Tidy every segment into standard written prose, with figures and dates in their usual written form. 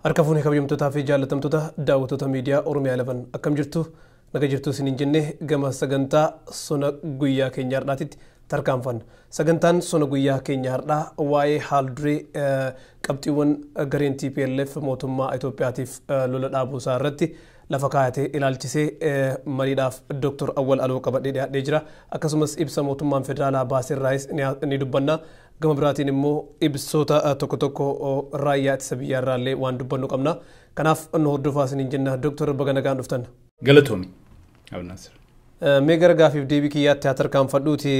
Harka fuunee kabajamtootaa fi jaallatamtoota daawwattoota miidiyaa Oromiyaa 11 akkam jirtu, naga jirtu isiniin jennee gama sagantaa sona guyyaa keenya har'aatitti tarkaanfanna. Sagantaan sona guyyaa keenya har'aa waa'ee haal duree qabxiiwwan gareen TPLF mootummaa Itoophiyaatiif lola dhaabuu isaa irratti lafa kaayatee ilaalchisee mariidhaaf Dr. Awwal Aloo qabadhee dhiyaadhee jira. Akkasumas ibsa mootummaan federaalaa baaseerraayis ni dubbanna. Gama biraatiin immoo ibsoota tokko tokko raayyaa ittisa biyyaarraallee waan dubbannu qabna. Kanaaf nu hordofaa isiniin jenna. Dr. baga nagaan dhuftan. Galatoomi. Abnaasir. Mee gara gaafiif deebii kiyyaatti haa tarkaanfadhuuti.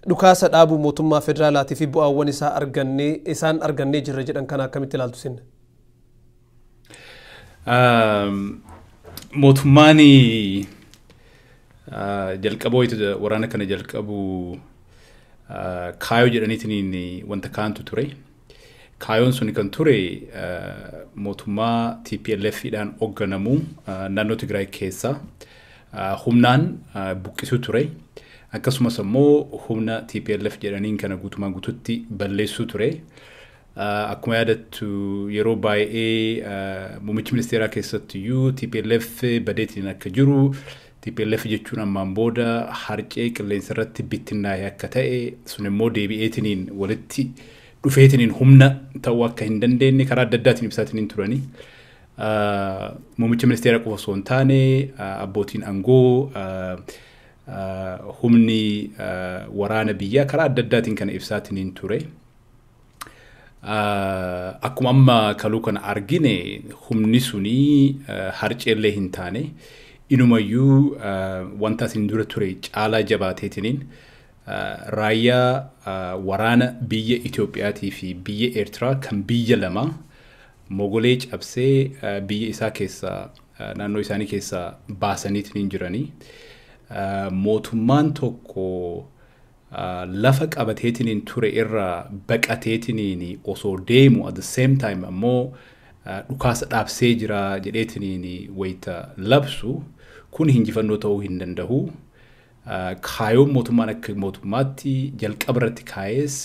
Dhukaasa dhaabuu mootummaa federaalaatii fi bu'aawwan isaa argannee isaan argannee jirra jedhan kana akkamitti ilaaltu isin? Mootummaan jalqaba waraana kana jalqabu kaayoo jedhaniitiin wanta kaantu ture. Kaayoon sun kan ture mootummaa TPLF dhaan hoogganamu naannoo Tigraay keessa humnaan buqqisuu ture. Akkasumas immoo humna TPLF jedhaniin kana guutumaan guututti balleessuu ture. Akkuma yaadattu, yeroo baay'ee muummichi ministeeraa keessattiyyuu TPLF badeetiin akka jiru, TPLF jechuun ammaan booda harcee qilleensa irratti bittinnaa'e akka ta'e, sun immoo deebi'eetiniin walitti dhufeetiniin humna ta'uu akka hin dandeenye karaa adda addaatiin ibsaatiniin turani. Muummichi ministeeraa qofa osoo hin taane, abbootiin aangoo, humni waraana biyyaa karaa adda addaatiin kana ibsaatiniin ture. Akkuma amma kaluu kana argine, humni sunii harceellee hin taane, inumayyuu wanta asin dura ture caalaa jabaateetiniin raayyaa waraana biyya Itoophiyaatii fi biyya Eertiraa kan biyya lama mogolee cabsee biyya isaa keessaa, naannoo isaanii keessaa baasaniitiin jiranii. Mootummaan tokko lafa qabateetiin ture irraa baqateetiin osoo deemu, at the same time ammoo dhukaasa dhaabsee jira jedheetiin wayita labsu, kun hinjifannoo ta'uu hin danda'u. Kaayoon mootummaan akka mootummaatti jalqaba irratti kaa'es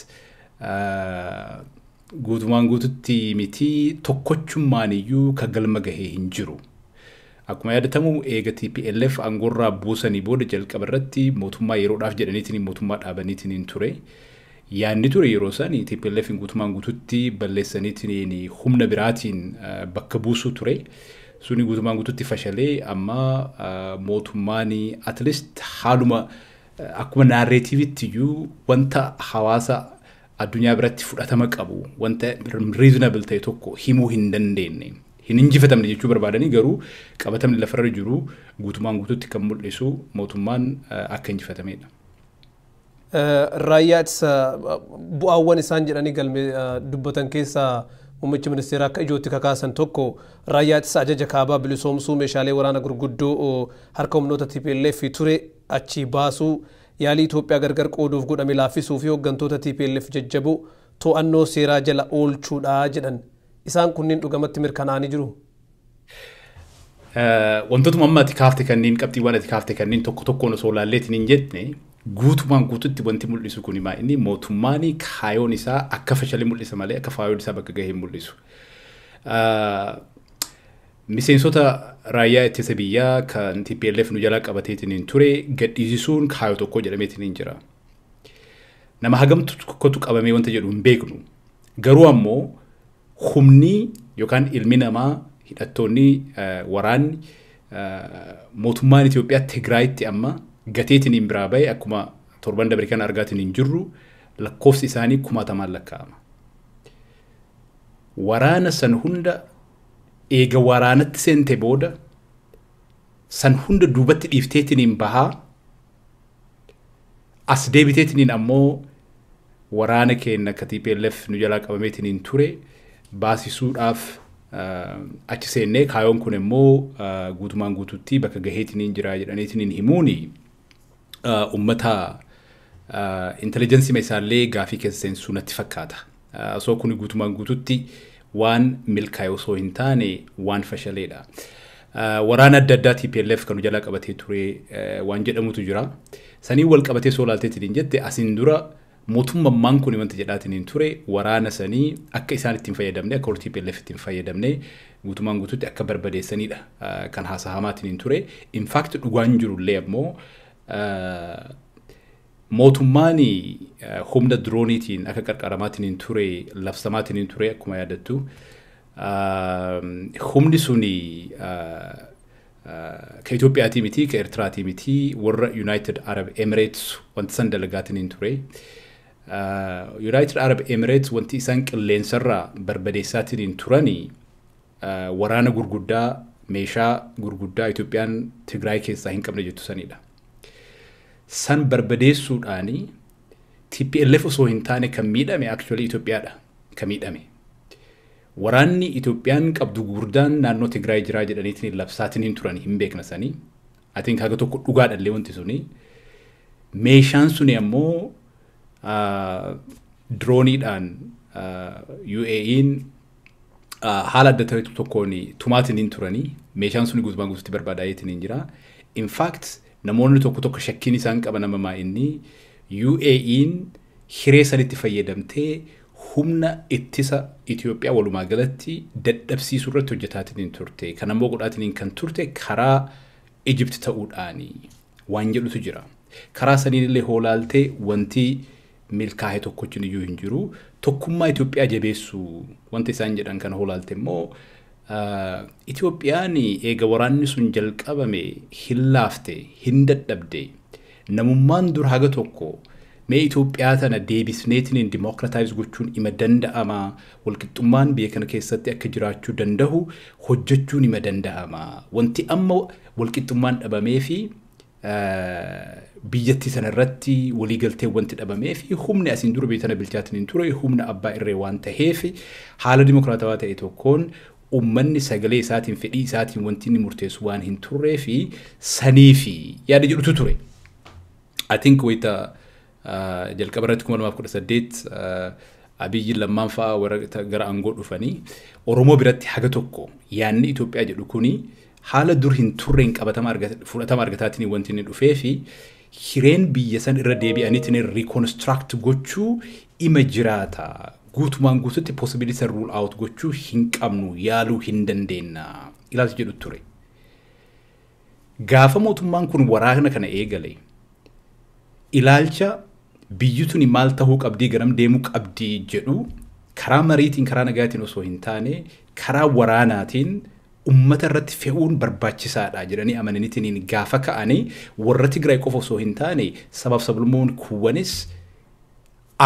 guutumaan guututti miti, tokkochummaan iyyuu ka galma gahee hin jiru. Akkuma yaadatamu, eega TPLF aangoorraa buusanii booda jalqaba irratti mootummaa yeroodhaaf jedhaniitiin mootummaa dhaabaniitiin ture. Yaadni ture yeroo sani TPLF guutumaan guututti balleessaniitiin humna biraatiin bakka buusuu ture. Suni guutumaan guututti fashalee, amma mootummaan at least haaluma akkuma narrative-itti iyyuu wanta hawaasa addunyaa biratti fudhatama qabu, wanta reasonable ta'e tokko himuu hin dandeenye. Hin injifatamne jechuu barbaadanii, garuu qabatamni lafarra jiru guutumaan guututti kan mul'isu mootummaan akka injifatamedha. Raayyaa ittisa bu'aawwan isaan jedhanii galme dubbatan keessaa muummichi ministeeraa akka ijootti kakaasan tokko raayyaa ittisa ajaja kaabaa bilisoomsuu, meeshaalee waraana gurguddoo harka humnoota TPLF ture achii baasuu, yaalii Itoophiyaa gargar qooduuf godhame laaffisuu fi hooggantoota TPLF jajjaboo to'annoo seeraa jala oolchuudha jedhan. Isaan kunneen dhugamatti mirkanaa'anii jiru. Wantootuma amma ati kaafte kanneen, qabxiiwwan ati kaafte kanneen tokko tokkoon osoo ilaalleetiin hin jenne, guutumaan guututti wanti mul'isu kun maa inni mootummaan kaayoon isaa akka fashalee mul'isa malee akka kaayoon isaa bakka gahee hin mul'isu. Miseensota raayyaa ittisa biyyaa kan TPLF nu jalaa qabateetiin hin ture gadhiisisuun kaayoo tokko jedhameetiin hin jira. Nama hagamtu tokkotu qabamee wanta jedhu hin beeknu. Garuu ammoo humni yookaan ilmi namaa, hidhattoonni, waraanni mootummaan Itoophiyaa Tigraayitti amma gateetiin hin biraa bahe, akkuma torban dabre kan argaatiin hin jirru, lakkoofsi isaanii kumaatamaan lakkaa'ama. Waraana san hunda eega waraanatti seente booda san hunda duubatti dhiifteetiin hin bahaa as deebiteetiin ammoo waraana keenya akka TPLF nu jalaa qabameetiin hin ture baasisuudhaaf achi seennee, kaayoon kun immoo guutumaan guututti bakka gaheetiin hin jira jedhaniitiin himuuni ummata intelligence isaallee gaafii keessa seensuu natti fakkaata. Osoo kun guutumaan guututti waan milkaa'e osoo hin taane waan fashaleedha. Waraana adda addaa TPLF kan nu jalaa qabatee ture waan jedhamutu jira. Sanii wal qabatee soo laalteetiin hin jette, asiin dura Mootummaan kun wanta jedhaatiin hin ture, waraana sanii akka isaan ittiin fayyadamne, akka warra TPLF ittiin fayyadamne, guutumaan guutuutti akka barbadeessanidha kan haasahamaatiin hin ture. In fact, dhugaan jirullee ammoo mootummaan humna dirooniitiin akka qarqaramaatiin hin ture, labsamaatiin hin ture akkuma yaadattu. Humni suni ka Itoophiyaatii miti, ka Eertiraatii miti, warra United Arab Emirates wanti san dalagaatiin hin ture. United Arab Emirates wanti isaan qilleensarraa barbadeessaatiin hin turanii waraana gurguddaa, meeshaa gurguddaa Itoophiyaan Tigraay keessaa hin qabne jettu sanidha. San barbadeessuudhaani TPLF osoo hin taane kan miidhame actually Itoophiyaadha kan miidhame. Waraanni Itoophiyaan qabdu gurguddaan naannoo Tigraay jiraa jedhaniitiin labsaatiin hin turan, hin beekna sanii. I think haga tokko dhugaadhallee wanti suni. Meeshaan suni ammoo dirooniidhaan UAE'n haala adda ta'e tokkoon tumaatiin hin turanii, meeshaan suni guutumaan guutuutti barbaadaa'eetiin hin jira. In fact, namoonni tokko tokko shakkiin isaan qaban amma inni UAE'n hiree sanitti fayyadamtee humna ittisa Itoophiyaa walumaa galatti dadhabsiisuu irratti hojjetaatiin hin turte. Kan ammoo godhaatiin kan turte karaa Egypt ta'uudhaani waan jedhutu jira. Karaa saniin illee hoolaaltee wanti milkaa'e tokkochi iyyuu hin jiru. Tokkummaa Itoophiyaa jabeessuu wanta isaan jedhan kana hoolaalte immoo, Itoophiyaan eega waraanni sun jalqabame hin laafte, hin dadhabde. Namummaan dur haga tokko mee Itoophiyaa tana deebisneetiin democratize gochuun ima danda'ama, walqixxummaan biyya kana keessatti akka jiraachuu danda'u hojjechuun ima danda'ama. Wanti amma walqixxummaan dhabamee fi biyyattii sana irratti waliigaltee wanti dhabamee fi humni asiin dura biyya tana bilchaatiin hin ture humna abbaa irree waan ta'eef, haala dimokiraatawaa ta'e tokkoon ummanni sagalee isaatiin, fedhii isaatiin wanti inni murteessu waan hin turree fi sanii fi yaada jedhutu ture. I think wayita jalqaba irratti 2018 Abiyyi lammaan fa'aa warra gara aangoo dhufanii, Oromoo biratti haga tokko yaadni Itoophiyaa jedhu kuni haala dur hin turreen qabatama fudhatama argataatiin wanti inni dhufee fi hireen biyya san irra deebi'aniitiin reconstruct gochuu ima jiraata. Guutumaan guututti possibility rule out gochuu hin qabnu, yaaluu hin dandeenya ilaalcha jedhu ture. Gaafa mootummaan kun waraana kana eegale, ilaalcha biyyi tuni maal tahuu qabdii, garam deemuu qabdii jedhu karaa mariitiin, karaa nagaatiin osoo hin taane karaa waraanaatiin ummata irratti fe'uun barbaachisaadha jedhanii amananiitiin gaafa ka'anii, warra Tigraay qofa osoo hin taane sabaaf sablammoonni kuwwanis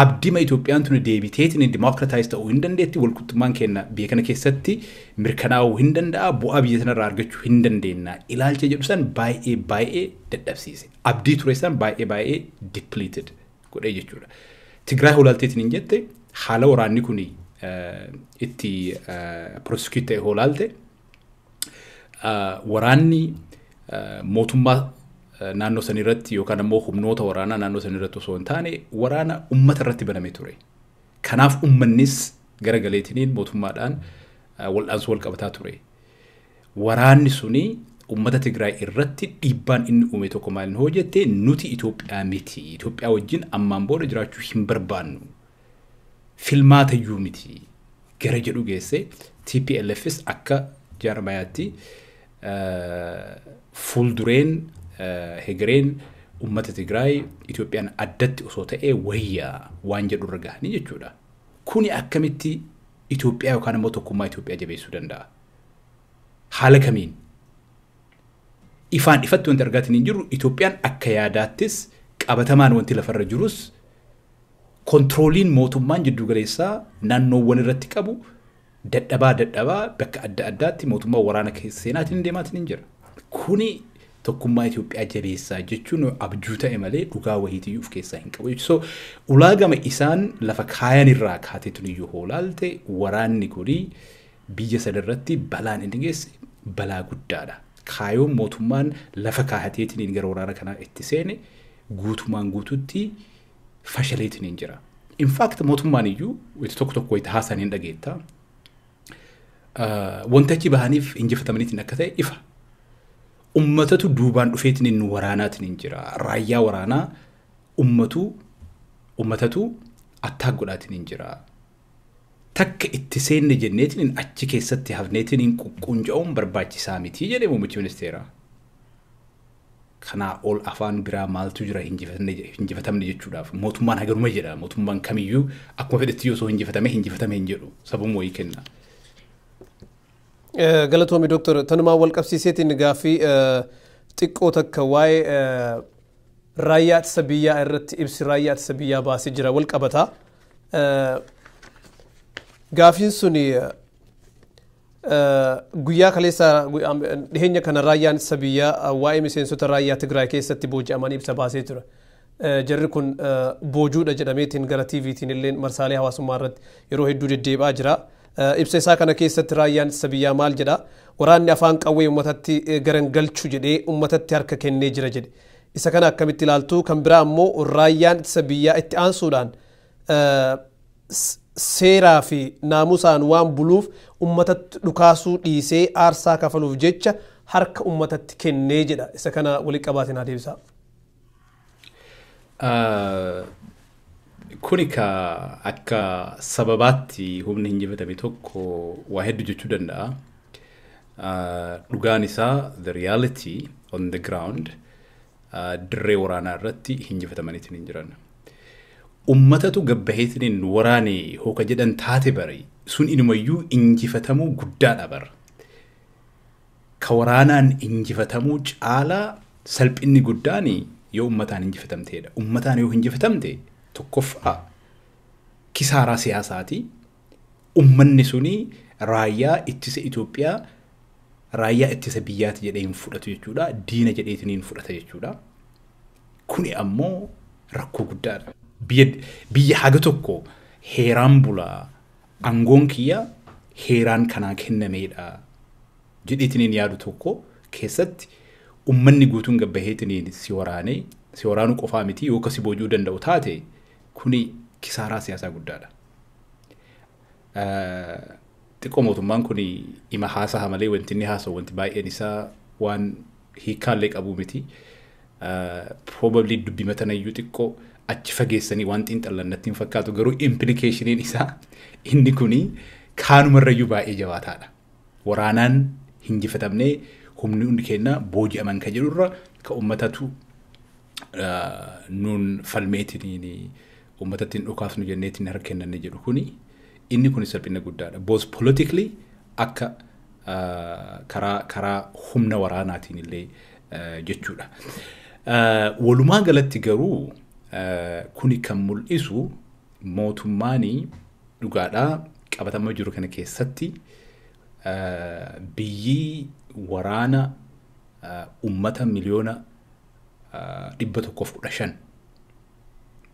abdima Itoophiyaan tuni deebiteetiin democratize ta'uu hin dandeetti, walqixxummaan keenya biyya kana keessatti mirkanaa'uu hin danda'a, bu'aa biyya sanarraa argachuu hin dandeenya ilaalcha jedhu san baay'ee baay'ee dadhabsiise. Abdii ture san baay'ee baay'ee depleted godhee jechuudha. Tigraay hoolaalteetiin hin jette, haala waraanni kun itti prosecute ta'e hoolaalte, waraanni mootummaa naannoo san irratti yookaan ammoo humnoota waraanaa naannoo san irratti osoo hin taane waraana ummata irratti baname ture. Kanaaf ummannis gara galeetiniin mootummaadhaan wal'aansoo wal qabataa ture. Waraanni suni ummata Tigraay irratti dhiibbaan inni uume tokko maal hojjette? Nuti Itoophiyaa miti. Itoophiyaa wajjin ammaan booda jiraachuu hin barbaannu. Filmaatayyuu miti. Gara jedhu geesse. TPLFs akka jaarmayaatti fuuldureen hegereen ummata Tigraay Itoophiyaan addatti osoo ta'ee wayyaa waan jedhu irra gahanii jechuudha. Kuni akkamitti Itoophiyaa yookaan immoo tokkummaa Itoophiyaa jabeessuu danda'a? Haala kamiin? Ifaan ifatti wanti argaatiin hin jiru, Itoophiyaan akka yaadaattis qabatamaan wanti lafarra jirus, controliin mootummaan jiddugaleessaa naannoowwan irratti qabu dadhabaa dadhabaa bakka adda addaatti mootummaa waraana keessa seenaatiin deemaatiin hin jira. Kuni tokkummaa Itoophiyaa jabeessaa jechuun abjuu ta'e malee dhugaa wahiitiyyuu of keessaa hin qabu. So ulaagama isaan lafa kaayan irraa kaateetu iyyuu hoolaalte, waraanni kuni biyya sanarratti balaan inni geesse balaa guddaadha. Kaayoon mootummaan lafa kaahateetiin gara waraana kanaa itti seene guutumaan guututti fashaleetiin hin jira. In fact, mootummaan iyyuu wayita tokko tokko wayita haasaan hin dhageetta. Wanti achi bahaniif injifatamaniitiin akka ta'e ifa. Ummatatu duubaan dhufeetiin inni waraanaatiin hin jira. Raayyaa waraanaa ummatu Uummatatu attack godhaatiin hin jira. Takka itti seenne jenneetiin achi keessatti hafneetiin quqquunca'uun barbaachisaa miti jedhee muummichi ministeeraa. Kanaa ol afaan biraa maaltu jira hinjifatamne jechuudhaaf? Mootummaan hagaruma jedha. Mootummaan kamiyyuu akkuma fedhetti yoo osoo hinjifatame hinjifatame hin jedhu, sababuma wayii kenna. Galatoomi Dooktor, tanumaan wal qabsiiseetiin gaaffii xiqqoo takka waa'ee raayyaa ittisa biyyaa irratti ibsi raayyaa ittisa biyyaa baasee jira wal qabata. Gaaffiin sun guyyaa kaleessa dhiheenya kana raayyaan ittisa biyyaa waa'ee miseensota raayyaa Tigraay keessatti booji'amanii ibsa baasee ture. Jarri kun boojuudha jedhameetiin gara TVtiin illee marsaalee hawaasummaa irratti yeroo hedduu deddeebi'aa jira. Ibsa isaa kana keessatti raayyaan ittisa biyyaa maal jedha? Waraanni afaan qawwee uummatatti garangalchu jedhee uummatatti harka kennee jira jedhe. Isa kana akkamitti ilaaltu? Kan biraa immoo raayyaan ittisa biyyaa itti aansuudhaan seeraa fi naamusaan waan buluuf uummatatti dhukaasuu dhiisee aarsaa kafaluuf jecha harka uummatatti kennee jedha. Isa kana walitti qabaatiin adeemsa. Kuni ka akka sababaatti humni hinjifatame tokko waa hedduu jechuu danda'a. Dhugaan isaa, the reality on the ground, dirree waraanaa irratti hinjifatamaniitiin hin jiran. Uummatatu gabbaheetiin waraane hooka jedhan taate bari sun inumayyuu injifatamuu guddaadha bara. Ka waraanaan injifatamuu caalaa salphinni guddaan yoo uummataan injifatamteedha. Uummataan yoo injifatamte tokkoffaa kisaaraa siyaasaati. Uummanni suni raayyaa ittisa Itoophiyaa raayyaa ittisa biyyaati jedhee hin fudhatu jechuudha. Diina jedheetiin hin fudhata jechuudha. Kuni ammoo rakkoo guddaadha. Biyya haga tokko heeraan bulaa, aangoon kiyya heeraan kanaa kennameedha jedheetiin yaadu tokko keessatti uummanni guutuun gabbaheetiin si waraanee, si waraanuu qofaa miti, yoo si boojuu danda'u taate, kuni kisaaraa siyaasaa guddaadha. Xiqqoo mootummaan kun ima haasa'a malee wanti inni haasa'u wanti baay'een isaa waan hiikkaallee qabu miti. Probably dubbii matanayyuu xiqqoo achi fageessanii waan xiinxallan natti hin fakkaatu, garuu implicationiin isaa inni kuni kaanumarrayyuu baay'ee jabaataadha. Waraanaan hinjifatamnee humni hundi keenya booji'aman ka jedhurra ka uummatatu nuun falmeetiin uummatatti hin dhukaasnu jenneetiin harka kennanne jedhu kuni, inni kun salphina guddaadha. Both politically akka karaa humna waraanaatiin illee jechuudha. Walumaa galatti garuu kuni kan mul'isu mootummaan dhugaadhaa qabatamaa jiru kana keessatti biyyi waraana uummata 115 miliyoona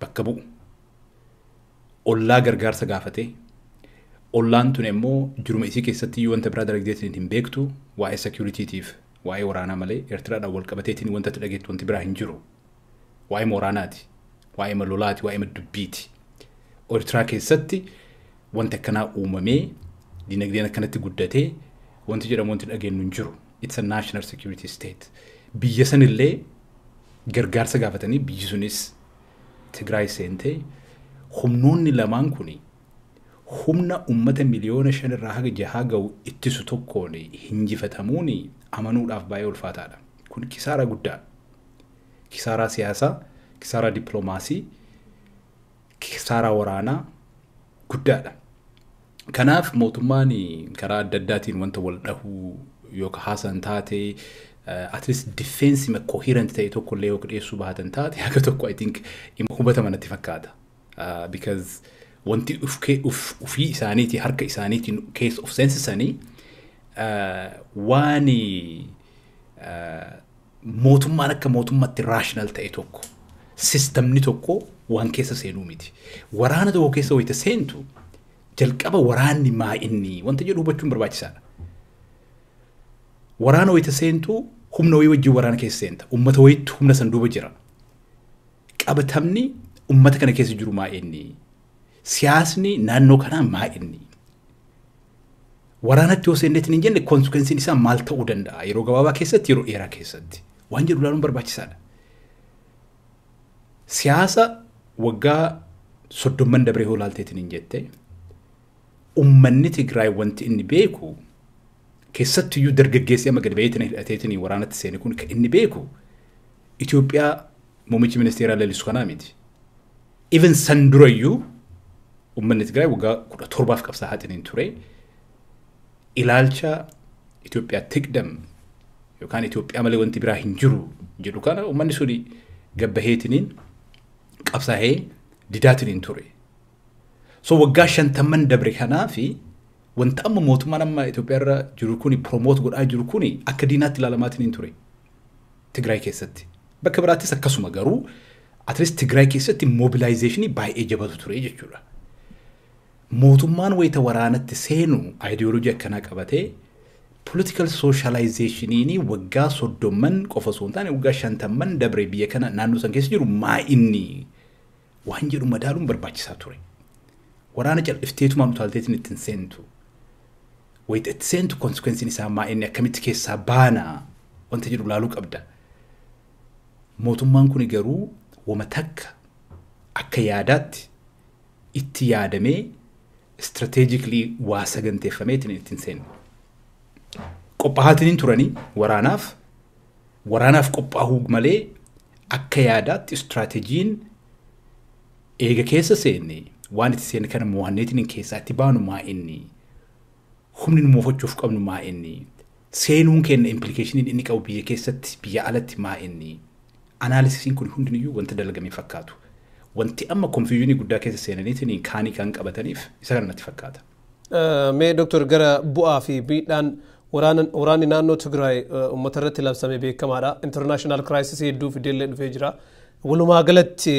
bakka bu'u ollaa gargaarsa gaafatee, ollaan tun immoo jiruma isii keessatti iyyuu wanta biraa dalagdeetiin hin beektu waa'ee securitytiif waa'ee waraanaa malee. Eertiraadhaan wal qabateetiin wanta itti dhageettu wanti biraa hin jiru. Waa'ee waraanaati, waa'ee lolaati, waa'ee dubbiiti. Eertiraa keessatti wanti akkanaa uumamee dinagdeen akkanatti guddatee wanti jedhamu wanti dhageenyu hin jiru. It's a national security state. Biyya sanillee gargaarsa gaafatanii biyyi sunis Tigraay seentee, humnoonni lamaan kuni humna uummata 5 miliyoona irraa haga 6 ga'u ittisu tokkoon hinjifatamuun amanuudhaaf baay'ee ulfaataadha. Kun kisaaraa guddaadha. Kisaaraa siyaasaa, kisaaraa dippiloomaasii, kisaaraa waraanaa guddaadha. Kanaaf mootummaan karaa adda addaatiin wanta wal dhahuu yookaan haasan taate, at least defense coherent ta'e tokko illee yoo dhiyeessuu baatan taate, haga tokko I think hubatama natti fakkaata. Because wanti ufii isaaniitii harka isaaniitiin keessa of seensisanii waan mootummaan akka mootummaatti rational ta'e tokko, systemni tokko waan keessa seenuu miti. Waraana tokko keessa wayita seentu jalqaba waraanni maa inni wanta jedhu hubachuun barbaachisaadha. Waraana wayita seentu humna wayii wajjin waraana keessa seenta. Uummata wayiitu humna san duuba jira. Qabatamni uummata kana keessa jiru maa inni? Siyaasni naannoo kanaa maa inni? Waraanatti yoo seenneetiin hin jenne consequenceiin isaa maal ta'uu danda'a? Yeroo gabaabaa keessatti, yeroo dheeraa keessatti. Waan jedhu ilaaluun barbaachisaadha. Siyaasa waggaa 30 dabree hoo laalteetiin hin jette, uummanni Tigraay wanti inni beeku, keessattiyyuu dargaggeessi amma gadi baheetiin hidhateetiin waraanatti seene kun, kan inni beeku Itoophiyaa muummichi ministeeraa lalisu kanaa miti. Even san durayyuu uummanni Tigraay waggaa 17f qabsaa'aatiin ture. Ilaalcha Itoophiyaa tikdam yookaan Itoophiyaa malee wanti biraa hin jiru jedhu kana uummanni suni gabbaheetiniin qabsaa'ee didaatiin ture. So waggaa 50 dabre kanaa fi wanta amma mootummaan amma Itoophiyaa irra jiru kuni promote godhaa jiru kuni akka diinaatti ilaalamaatiin ture Tigraay keessatti. Bakka biraattis akkasuma, garuu at least Tigraay keessatti mobilizationii baay'ee jabatu ture jechuudha. Mootummaan wayita waraanatti seenu ideoloojii akkanaa qabatee, political socializationiin waggaa 30 qofa osoo hin taane waggaa 50 dabre biyya kana naannoo san keessa jiru maa inni waan jedhu madaaluun barbaachisaa ture. Waraana cal'ifteetumaan utaalteetiin ittiin seentu. Wayita itti seentu consequenceiin isaa maa inni, akkamitti keessaa baana wanta jedhu laaluu qabda. Mootummaan kun garuu wama takka akka yaadaatti itti yaadamee, strategically waa saganteeffameetiin ittiin seenu. Qophaa'aatiin turanii waraanaaf qophaa'uu malee akka yaadaatti istiraatejiin eega keessa seenne waan itti seenne kana mo'anneetiin keessaa itti baanu maa inni, humni nu moofachuuf qabnu maa inni, seenuun keenya implicationiin inni qabu biyya keessatti, biyya alatti maa inni, analysisiin kun hundiniyyuu wanta dalagamee fakkaatu. Wanti amma confusionii guddaa keessa seenaniitiin kaanii kan qabataniif isa kana natti fakkaata. Mee Dooktor, gara bu'aa fi miidhaan waraanni naannoo Tigraay uummata irratti labsame beekamaadha. International crisis hedduu fideellee dhufee jira. Walumaa galatti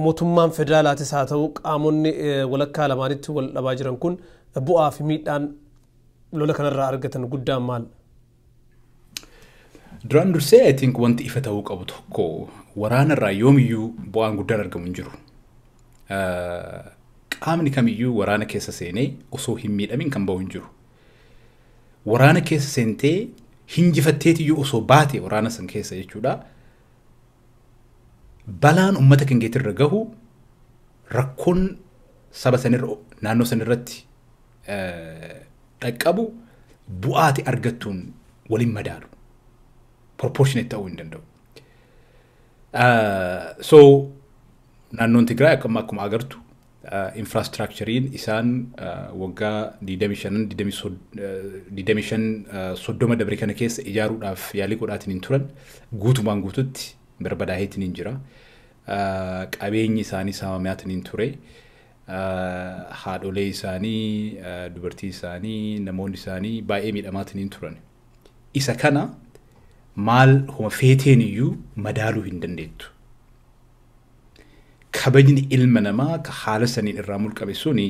mootummaan federaalaatis haa ta'u qaamonni walakkaa lamaanitti wal dhabaa jiran kun bu'aa fi miidhaan lola kanarraa argatan guddaan maal? Duraan dursee, I think wanti ifa ta'uu qabu tokko, waraanarraa yoomiyyuu bu'aan guddaan argamu hin jiru. Qaamni kamiyyuu waraana keessa seenee osoo hin miidhamin kan bahu hin jiru. Waraana keessa seentee hinjifatteetiyyuu osoo baate waraana san keessa jechuudha. Balaan uummata kan keetirra gahu, rakkoon saba sanirra, naannoo sanirratti dhaqqabu bu'aati argattuun waliin madaalu. Proportionate ta'uu hin danda'u. So naannoon Tigraay akkuma agartu infrastructureiin isaan waggaa 25 25 30 dabre kana keessa ijaaruudhaaf yaalii godhaatiin hin turan guutumaan guututti barbadaa'eetiin hin jira. Qabeenyi isaanii saamamaatiin hin ture. Haadholee isaanii, dubartii isaanii, namoonni isaanii baay'ee miidhamaatiin hin turan. Isa kana maal homa feeteen iyyuu madaaluu hin dandeettu. Kabajni ilma namaa ka haala saniin irraa mulqame suni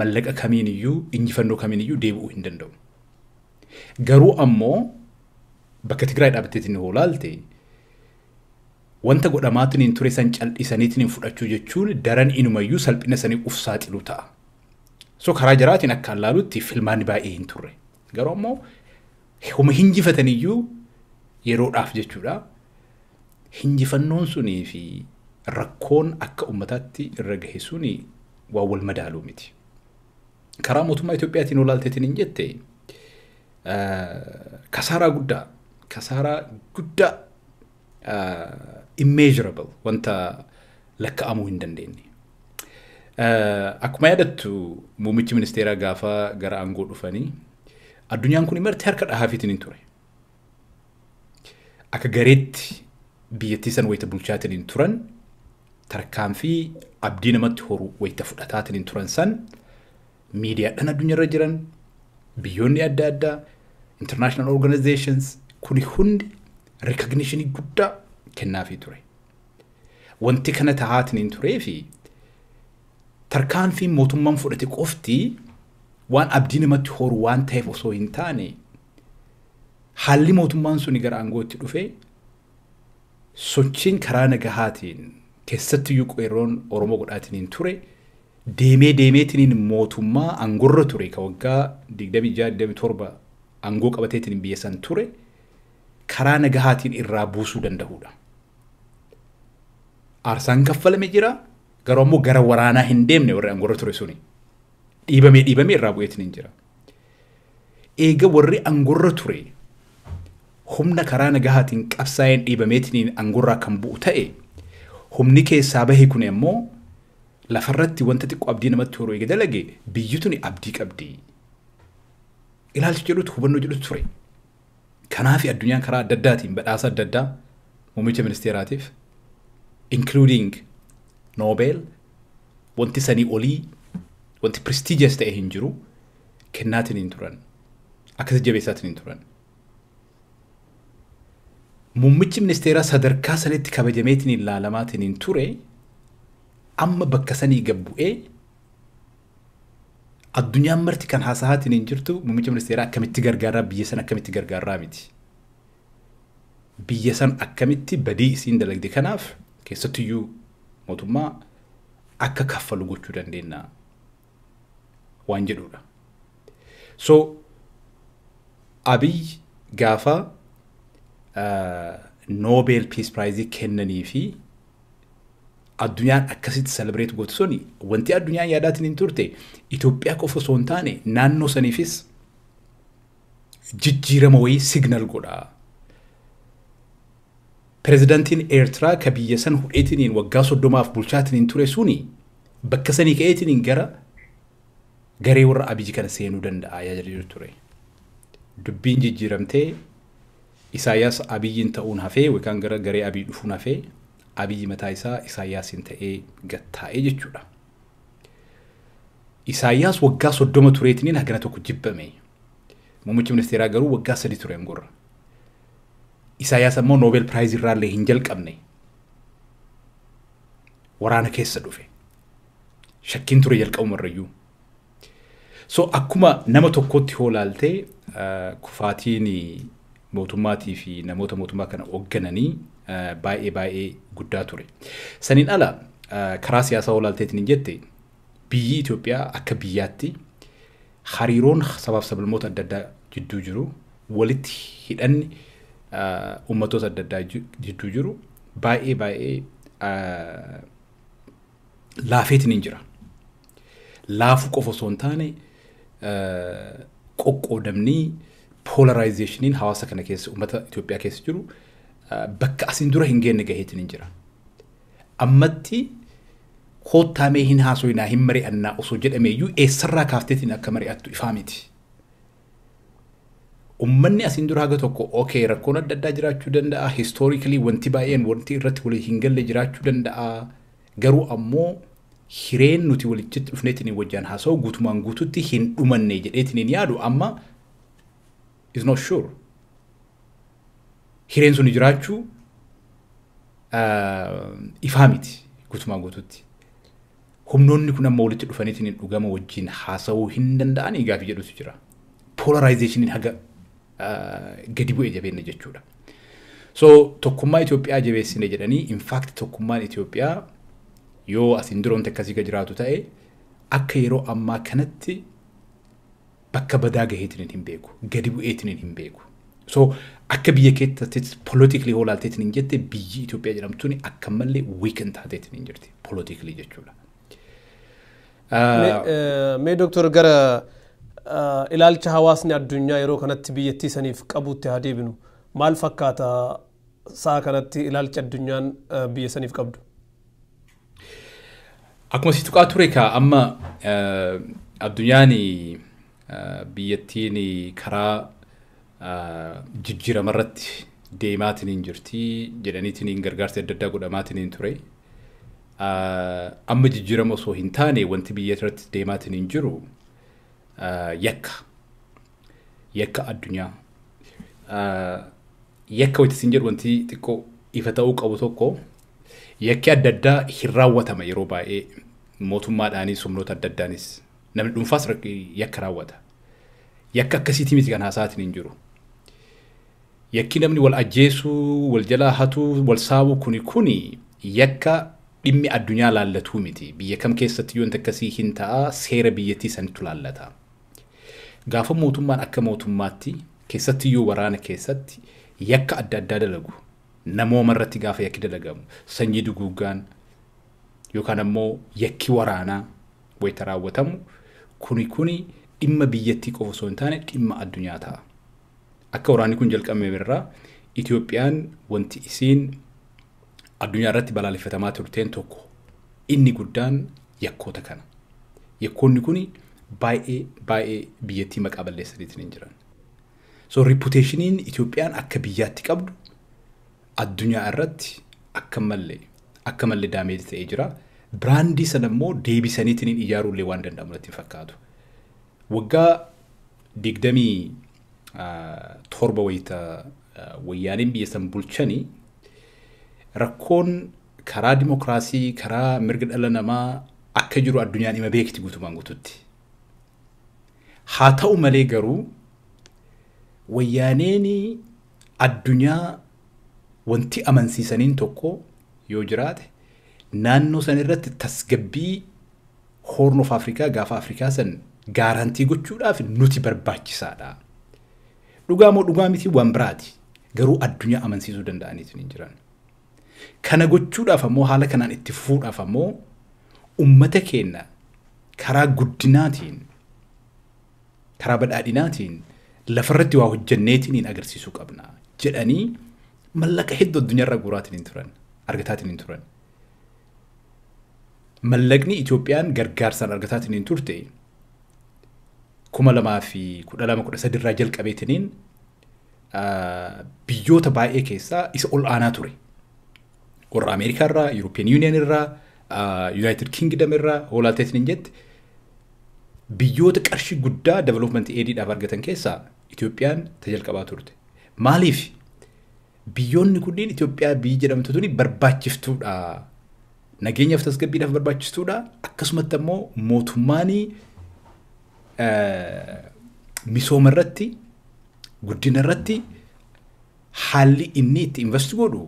mallaqa kamiin iyyuu, injifannoo kamiin iyyuu deebi'uu hin danda'u. Garuu ammoo bakka Tigraay dhaabbatteetiin hoo laalte, wanta godhamaatiin ture san cal'isaniitiin fudhachuu jechuun daran inumayyuu salphina sanii uf saaxiluu ta'a. So karaa jaraatiin akka allaalutti filmaanni baay'ee hin turre. Garuu ammoo homa hinjifataniyyuu yeroodhaaf jechuudha. Hinjifannoon sunii fi rakkoon akka ummataatti irra gahe suni waan wal madaaluu miti. Karaa mootummaa Itoophiyaatiin olaalteetiin hin jette, kasaaraa guddaa immeasurable, wanta lakka'amuu hin dandeenye. Akkuma yaadattu, muummichi ministeeraa gaafa gara aangoo dhufanii addunyaan kun marti harka dhahaafiitiin hin ture. Akka gareetti biyyattii san wayita bulchaatiin hin turan, tarkaanfii abdii namatti horu wayita fudhataatiin hin turan san, miidiyaadhaan addunyaarra jiran, biyyoonni adda addaa, international organizations kuni hundi recognitionii guddaa kennaafii ture. Wanti kana tahaatiin hin turee fi tarkaanfiin mootummaan fudhate qofti waan abdii namatti horu waan ta'eef osoo hin taane, haalli mootummaan suni gara aangootti dhufe, sochiin karaa nagahaatiin keessattiyyuu qeerroon Oromoo godhaatiin hin ture deemee deemeetiin mootummaa aangorra ture ka waggaa 26 27 aangoo qabateetiin biyya san ture karaa nagahaatiin irraa buusuu danda'uudha. Aarsaan kaffalame jira, Garuu ammoo gara waraanaa hin deemne warri aangorra ture suni. Dhiibamee dhiibamee irraa bu'eetiin hin jira. Eega warri aangorra ture humna karaa nagahaatiin qabsaa'een dhiibameetiin aangorraa kan bu'u ta'e, humni keessaa bahe kun ammoo lafarratti wanta xiqqoo abdii namatti horu eega dalage, biyyi tuni abdii qabdi. Ilaalcha jedhutu, hubannoo jedhutu ture. Kanaaf addunyaan karaa adda addaatiin badhaasa adda addaa muummicha ministeeraatiif, including Nobel, wanti sanii olii wanti prestigious ta'e hin jiru, kennaatiin hin turan. Akkasi jabeessaatiin hin turan. Muummichi ministeeraa sadarkaa sanitti kabajameetiin ilaalamaatiin hin ture amma bakka sanii gad bu'ee, addunyaan marti kan haasa'aatiin hin jirtu muummicha ministeeraa akkamitti gargaaraa, biyya san akkamitti gargaaraa miti. Biyya san akkamitti badii isiin dalagde kanaaf keessattiyyuu mootummaa akka kaffalu gochuu dandeenya waan jedhudha. So Abiy gaafa Nobel Peace Prize kennanii fi addunyaan akkasitti celebrate gootu suni, wanti addunyaan yaadaatiin hin turte Itoophiyaa qofa osoo hin taane naannoo saniifis jijjiirama wayii signal godha. Pireezidaantiin Eertiraa ka biyya san hudheetiniin waggaa 30f bulchaatiniin ture suni bakka sanii ka'eetiniin gara garee warra Abiyyi kana seenuu danda'a yaada jedhu ture. Dubbiin jijjiiramtee Isaayyaas Abiyyiin ta'uun hafee yookaan gara garee Abiyyi dhufuun hafee, Abiyyi mataa isaa Isaayyaasiin ta'ee gattaa'ee jechuudha. Isaayyaas waggaa 30 tureetiniin hagana tokko jibbame. Muummichi ministeeraa garuu waggaa 3 ture angorra. Isaayyaas ammoo Nobel Prize irraallee hin jalqabne. Waraana keessa dhufe. Shakkiin ture jalqabumarrayyuu. So akkuma nama tokkotti hoolaaltee, kufaatiin mootummaatii fi namoota mootummaa kana hooggananii baay'ee baay'ee guddaa ture. Saniin ala karaa siyaasaa hoolaalteetiin hin jette, biyyi Itoophiyaa akka biyyaatti hariiroon sabaaf sablammoota adda addaa jidduu jiru, walitti hidhanni uummattoota adda addaa jidduu jiru baay'ee baay'ee laafeetiin hin jira. Laafuu qofa osoo hin taane, qoqqoodamni, polarizationiin hawaasa kana keessa, uummata Itoophiyaa keessa jiru bakka asiin dura hin geenne gaheetiin hin jira. Ammatti koottaamee hin haasoinaa, hin mari'annaa osoo jedhame iyyuu, eessarraa kaafteetiin akka mari'attu ifaa miti. Uummanni asiin dura haga tokko, okay, rakkoon adda addaa jiraachuu danda'a, historically wanti baay'een wanti irratti walii hin galle jiraachuu danda'a, garuu ammoo hireen nuti walitti dhufneetiin wajjaan haasa'u guutumaan guututti hin dhumanne jedheetiin yaadu amma is not sure. Hireen sun jiraachuu ifaa miti guutumaan guututti. Humnoonni kun amma walitti dhufaniitiin dhugama wajjin haasa'uu hin danda'anii gaafii jedhutu jira. Polarizationiin haga gadi bu'ee jabeenya jechuudha. So tokkummaa Itoophiyaa jabeessine jedhanii, in fact tokkummaan Itoophiyaa yoo asiin dura wanti akkasii ka jiraatu ta'e, akka yeroo ammaa kanatti bakka badaa gaheetiin hin beeku, gadi bu'eetiin hin beeku. So akka biyya keessatti politically hoolaalteetiin hin jette, biyyi Itoophiyaa jedhamtuun akka malee weaken taateetiin hin jirti politically jechuudha. Mee Dooktor, gara ilaalcha hawaasni addunyaa yeroo kanatti biyyattii saniif qabutti haa deebinu. Maal fakkaata sa'a kanatti ilaalcha addunyaan biyya saniif qabdu? Akkuma si tuqaa ture kaa, amma addunyaan biyyattiin karaa jijjiiramarratti deemaatiin hin jirti jedhaniitiin gargaarsa adda addaa godhamaatiin hin ture. Amma jijjiirama osoo hin taane, wanti biyya irratti deemaatiin hin jiru yakka. Yakka addunyaa. Yakka wanti isin jedhu, wanti xiqqoo ifa ta'uu qabu tokko, yakki adda addaa hin raawwatama yeroo baay'ee mootummaadhaanis humnoota adda addaanis, namni dhuunfaas yakka raawwata. Yakka akkasiitii miti kan haasa'aatiin hin jiru. Yakki namni wal ajjeesuu, wal jalaa hatuu, wal saamuu kuni yakka dhimmi addunyaa laallatuu miti. Biyya kam keessatti yoo wanti akkasii hin ta'a, seera biyyattii sanittu laallata. Gaafa mootummaan akka mootummaatti keessatti yoo waraana keessatti yakka adda addaa dalagu, namooma irratti gaafa yakki dalagamu, sanyii duguuggaan yookaan ammoo yakki waraanaa wayita raawwatamu kuni dhimma biyyattii qofa osoo hin taane dhimma addunyaa ta'a. Akka waraanni kun jalqabame irraa Itoophiyaan wanti isiin addunyaa irratti balaaleffatamaa turteen tokko inni guddaan yakkoota kana. Yakkoonni kuni baay'ee baay'ee biyyattii maqaa balleessaniitiin hin jiran. So reputationiin Itoophiyaan akka biyyaatti qabdu addunyaa irratti akka mallee damage ta'ee jira. Brandii sana immoo deebisaniitiin ijaaruullee waan danda'amu natti hin fakkaatu. Waggaa 27 wayita wayyaaniin biyya san bulchanii rakkoon karaa dimokiraasii, karaa mirga dhala namaa akka jiru addunyaan ima beekti guutumaan guututti. Haa ta'u malee garuu wayyaaneen addunyaa wanti amansiisaniin tokko yoo jiraate naannoo san irratti tasgabbii Horn of Africa, gaafa Afrikaa san guarantee gochuudhaaf nuti barbaachisaadha. Dhugaa moo dhugaa miti waan biraati. Garuu addunyaa amansiisuu danda'aniitu hin jiran. Kana gochuudhaaf ammoo, haala kanaan itti fufuudhaaf ammoo, ummata keenya karaa guddinaatiin, karaa badhaadhinaatiin lafarratti waa hojjenneetiin agarsiisuu qabna jedhanii mallaqa hedduu addunyaarraa guuraatiin hin turan, argataatiin hin turan. Mallaqni Itoophiyaan gargaarsaan argataatiin hin turte 2012, 13 irraa jalqabeetiniin biyyoota baay'ee keessaa isa ol aanaa ture. Warra Ameerikaa irraa, European Union irraa, United Kingdom irraa hoolaalteetiin hin jette, biyyoota qarshii guddaa development aidiidhaaf argatan keessaa Itoophiyaan ta jalqabaa turte. Maaliif? Biyyoonni kunneen Itoophiyaa biyyi jedhamtu tuni barbaachiftuudha. Nageenyaaf tasgabbiidhaaf barbaachistuudha. Akkasumatti ammoo mootummaan misooma irratti, guddina irratti haalli inni itti invest godhu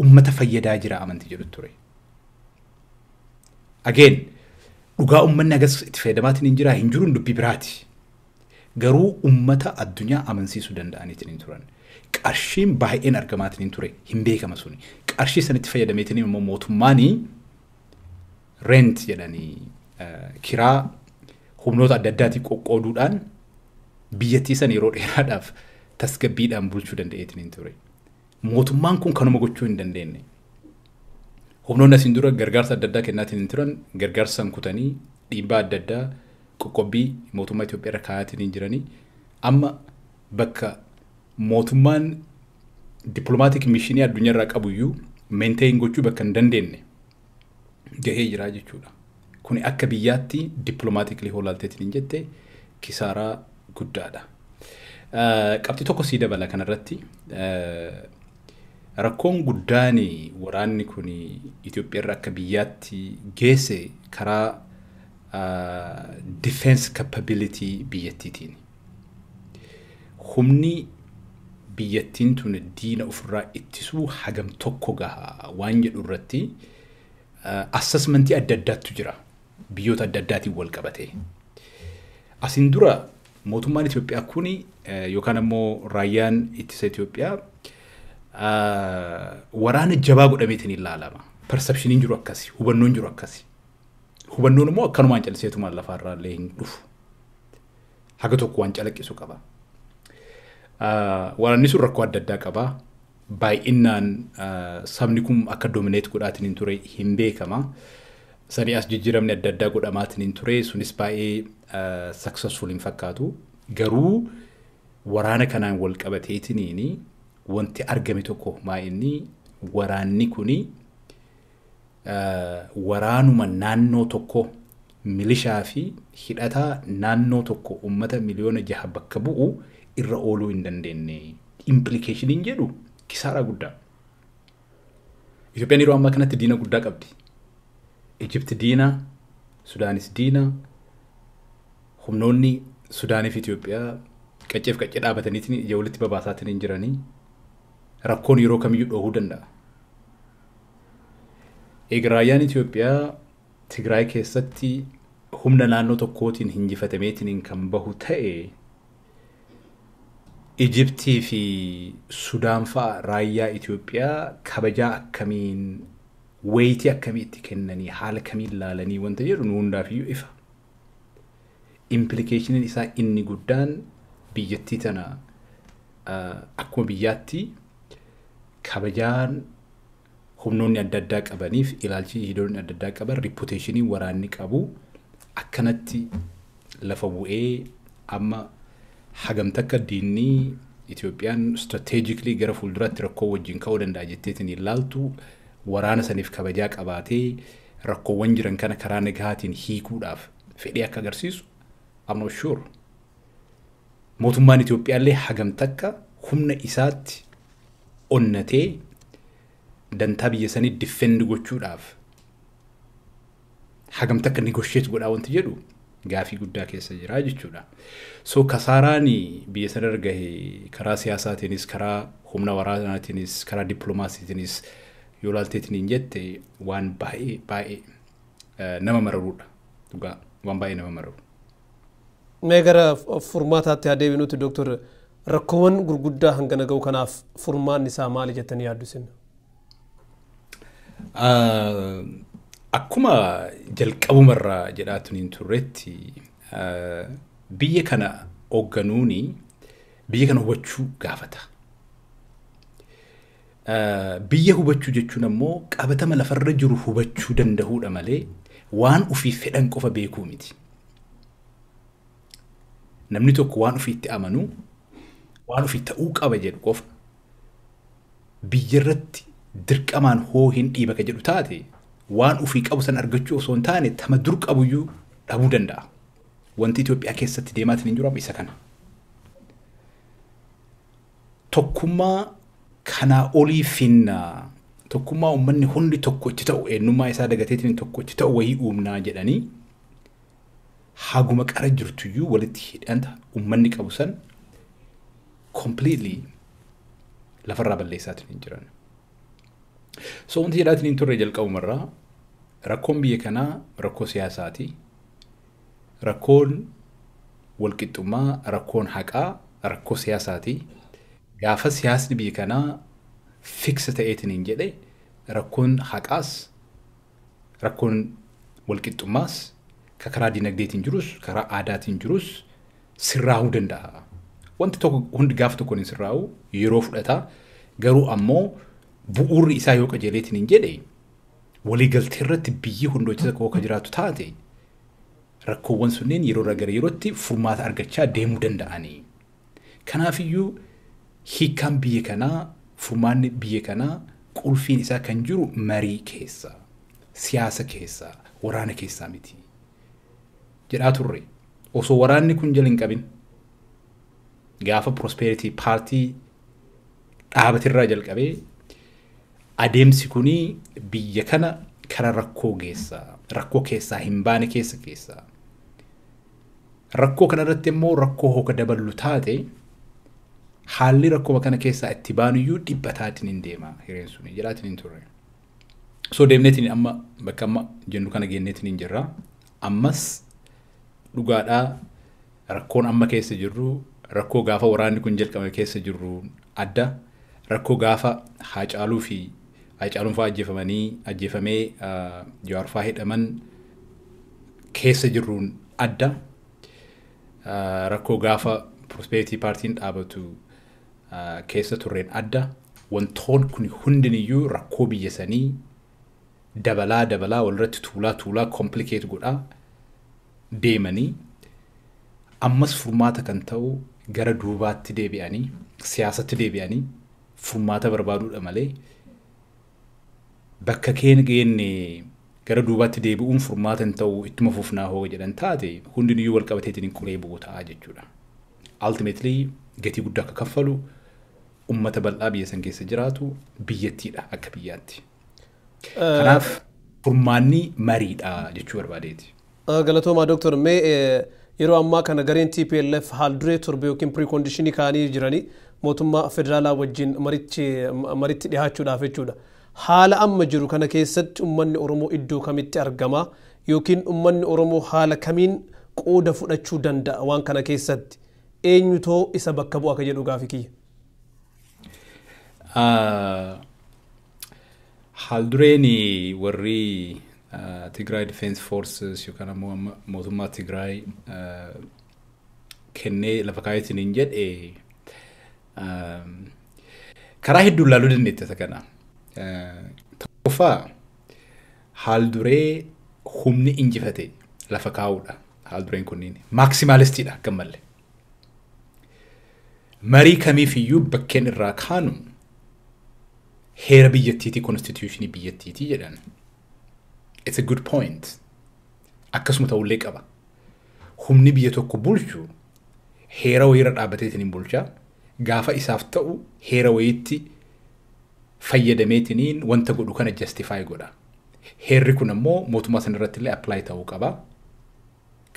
ummata fayyadaa jira amantii jedhu ture. Again, dhugaa uummanni agas itti fayyadamaatiin hin jira hin jiruun dubbii biraati. Garuu ummata addunyaa amansiisuu danda'aniitiin hin turan. Qarshiin baay'een argamaatiin hin ture, hin beekama suni. Qarshii sanitti fayyadameetiin immoo mootummaanii rent jedhanii kiraa humnoota adda addaatiin qoqqooduudhaan biyyattii san yeroo dheeraadhaaf tasgabbiidhaan bulchuu danda'eetiin hin ture. Mootummaan kun kanuma gochuu hin dandeenye. Humnoonni asiin dura gargaarsa adda addaa kennaatiin hin turan gargaarsa san kutanii dhiibbaa adda addaa, qoqqobbii mootummaa Itoophiyaa irra kaa'aatiin hin jiranii. Amma bakka mootummaan diplomatic missionii addunyaa irraa qabuyyuu maintain gochuu bakka hin dandeenye gahee jira jechuudha. Kuni akka biyyaatti diplomatically hoolaalteetiin hin jette kisaaraa guddaadha. Qabxii tokko sii dabala kanarratti. Rakkoon guddaan waraanni kun Itoophiyaa irra akka biyyaatti geesse karaa defense capability biyyattiitiin. Humni biyyattiin tun diina ofirraa ittisuu hagam tokko gaha waan jedhu irratti assessmentii adda addaatu jira, biyyoota adda addaatiin wal qabate. Asiin dura mootummaan Itoophiyaa kuni yookaan ammoo raayyaan ittisa Itoophiyaa waraana jabaa godhameetiin ilaalama. Perceptioniin jiru akkasi, hubannoon jiru akkasi. Hubannoon immoo akkanumaan calliseetumaan lafaarraa illee hin dhufu. Haga tokko waan calaqqisu qaba. Waraanni sun rakkoo adda addaa qaba. Baay'inaan sabni kun akka dominate godhaatiin hin ture hin beekama. Sanii as jijjiiramni adda addaa godhamaatiin hin ture, sunis baay'ee successful hin fakkaatu. Garuu waraana kanaan wal qabateetiniin wanti argame tokko maa inni waraanni kuni waraanuma naannoo tokko, milishaa fi hidhataa naannoo tokko, uummata miliyoona 6 bakka bu'u irra ooluu hin dandeenye. Implicationiin jedhu kisaaraa guddaa. Itoophiyaan yeroo ammaa kanatti diina guddaa qabdi. Ijipti diina, Sudaanis diina. Humnoonni Sudaanii fi Itoophiyaa qacceef qaccee dhaabataniitiin ija walitti babaasaatiin hin jiranii. Rakkoon yeroo kamiyyuu dhohuu danda'a. Egaa raayyaan Itoophiyaa Tigraay keessatti humna naannoo tokkootiin hinjifatameetiin kan bahu ta'e, Ijiptii fi Sudaan fa'a raayyaa Itoophiyaa kabajaa akkamiin Wayitii akkamitti kennanii, haala kamiin laalanii wanta jedhu nu hundaafiyyuu ifa. Implication iin isaa inni guddaan biyyattii tana akkuma biyyaatti kabajaan humnoonni adda addaa qabaniif, ilaalchi hidhoonni adda addaa qaban, reputation ii waraanni qabu akkanatti lafa bu'ee, amma hagam takka diinni Itoophiyaan strategically gara fuulduraatti rakkoo wajjin ka'uu danda'a jetteetiin ilaaltu waraana saniif kabajaa qabaatee rakkoowwan jiran kana karaa nagahaatiin hiikuudhaaf fedhii akka agarsiisu I'm not sure. Mootummaan Itoophiyaallee hagam takka humna isaatti onnatee dantaa biyya sanii defend gochuudhaaf hagam takka negotiate godhaa wanti jedhu gaafii guddaa keessa jira jechuudha. So kasaaraan biyya sanarra gahe karaa siyaasaatiinis, karaa humna waraanaatiinis, karaa dippiloomaasiitiinis yoo ilaalteetiin hin jette waan baay'ee baay'ee nama mararuudha. Dhugaa waan baay'ee nama mararu. Mee gara furmaataatti haa deebinuuti, Dooktor, rakkoowwan gurguddaa hangana ga'u kanaaf furmaanni isaa maali jettanii yaaddu isin? Akkuma jalqabumarraa jedhaa tuniin turretti, biyya kana hoogganuuni biyya kana hubachuu gaafata. Biyya hubachuu jechuun ammoo qabatama lafarra jiru hubachuu danda'uudha malee waan ofii fedhan qofa beekuu miti. Namni tokko waan ofiitti amanu, waan ofii ta'uu qaba jedhu qofa biyyarratti dirqamaan hoo hin dhiiba ka jedhu taate, waan ofii qabu san argachuu osoo hin taane tama dur qabuyyuu dhabuu danda'a. Wanti Itoophiyaa keessatti deemaatiin hin jiru amma isa kana. Tokkummaa kanaa olii finnaa, tokkummaa uummanni hundi tokko itti ta'u, eenyummaa isaa dagateetiin tokko itti ta'u wayii uumnaa jedhanii haguma qara jirtuyyuu walitti hidhanta uummanni qabu san completely lafarraa balleessaatiin hin jiran. So wanti jedhaatiin hin turre jalqabumarraa, rakkoon biyya kanaa rakkoo siyaasaati. Rakkoon walqixxummaa, rakkoon haqaa rakkoo siyaasaati. Gaafa siyaasni biyya kanaa fix ta'eetiin hin jedhe, rakkoon haqaas, rakkoon walqixxummaas, ka karaa dinagdeetiin jirus, karaa aadaatiin jirus sirraa'uu danda'a. Wanti tokko hundi gaafa tokkoon hin sirraa'u, yeroo fudhata. Garuu ammoo bu'uurri isaa yoo qajeeleetiin hin jedhe, waliigaltee irratti biyyi hundi hojjeta koo akka jiraatu taate, rakkoowwan sunneen yeroo irraa gara yerootti furmaata argachaa deemuu danda'anii. Kanaafiyyuu hiikkaan biyya kanaa, furmaanni biyya kanaa, qulfiin isaa kan jiru marii keessa, siyaasa keessa, waraana keessaa miti jedhaa turre. Osoo waraanni kun jala hin qabin gaafa Prosperity Party dhaabatirraa jalqabee adeemsi kuni biyya kana kara rakkoo geessa, rakkoo keessaa hin baane keessa keessa. Rakkoo kana irratti immoo rakkoo hoka daballu taate, haalli rakkoo kana keessaa itti baanuyyuu dhibbataatiin hin deema hireen suni jedhaatiin hin turre. So deemneetiin amma bakka amma jennu kana geenneetiin hin jirra. Ammas dhugaadhaa, rakkoon amma keessa jirru rakkoo gaafa waraanni kun jalqabame keessa jirru adda. Rakkoo gaafa Haacaaluu fi Haacaaluun fa'aa ajjeefamanii, ajjeefamee Jawaar fa'aa hidhaman keessa jirruun adda. Rakkoo gaafa Prosperity Party n dhaabatu keessa turreen adda. Wantoon kun hundiniyyuu rakkoo biyya sanii dabalaa dabalaa, walirratti tuulaa tuulaa, complicate godhaa deemanii, ammas furmaata kan ta'u gara duubaatti deebi'anii siyaasatti deebi'anii furmaata barbaaduudha malee, bakka keenya geenne gara duubaatti deebi'uun furmaata hin ta'u, ittuma fufnaa hoo jedhan taate, hundiniyyuu wal qabateetiin qulee bu'u ta'a jechuudha. Ultimately gatii guddaa akka kaffalu ummata bal'aa biyya san keessa jiraatu, biyyattiidha akka biyyaatti. Kanaaf furmaanni mariidha jechuu barbaadeeti. Galatoomaa, Dooktor. Mee yeroo ammaa kana gareen TPLF haal duree torba yookiin precondition ii kaa'anii jiranii mootummaa federaalaa wajjin maritti dhihaachuudhaaf jechuudha. Haala amma jiru kana keessatti uummanni Oromoo iddoo kamitti argama, yookiin uummanni Oromoo haala kamiin qooda fudhachuu danda'a waan kana keessatti? Eenyutoo isa bakka bu'a ka jedhu gaafii kiyya. Haaldureen warri Tigray Defense Forces yookaan ammoo mootummaa Tigraay kennee lafa kaayetiin hin jedhe karaa hedduu ilaaluu dandeetta isa kana. Tokkoffaa, haalduree humni injifate lafa kaa'uudha. Haaldureen kunniin maximalistiidha akka malee. Marii kamiifiyyuu bakkeen irraa kaanu heera biyyattiitii, constitutionii biyyattiitii jedhan. It's a good point. Akkasuma ta'ullee qaba. Humni biyya tokko bulchu heera wayiirra dhaabbateetiin hin bulchaa. Gaafa isaaf ta'u heera wayiitti fayyadameetiniin wanta godhu kana justify godha. Heerri kun ammoo mootummaa sana irratti illee apply ta'uu qaba.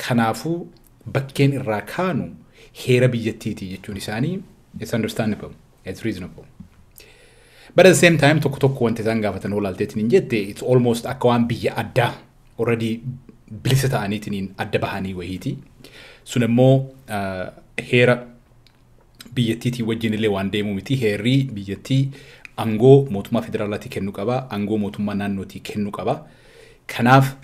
Kanaafuu bakkeen irraa kaanu heera biyyattiiti jechuun isaanii, it's understandable, it's reasonable. But at the same time, tokko tokko wanti isaan gaafatan olaalteetiin hin jette, it's almost akka waan biyya addaa already bilisa ta'aniitiin adda bahanii wayiiti. Sun immoo heera biyyattiitii wajjin illee waan deemu miti. Heerri biyyattii aangoo mootummaa federaalaatii kennuu qaba, aangoo mootummaa naannootii kennuu qaba. Kanaaf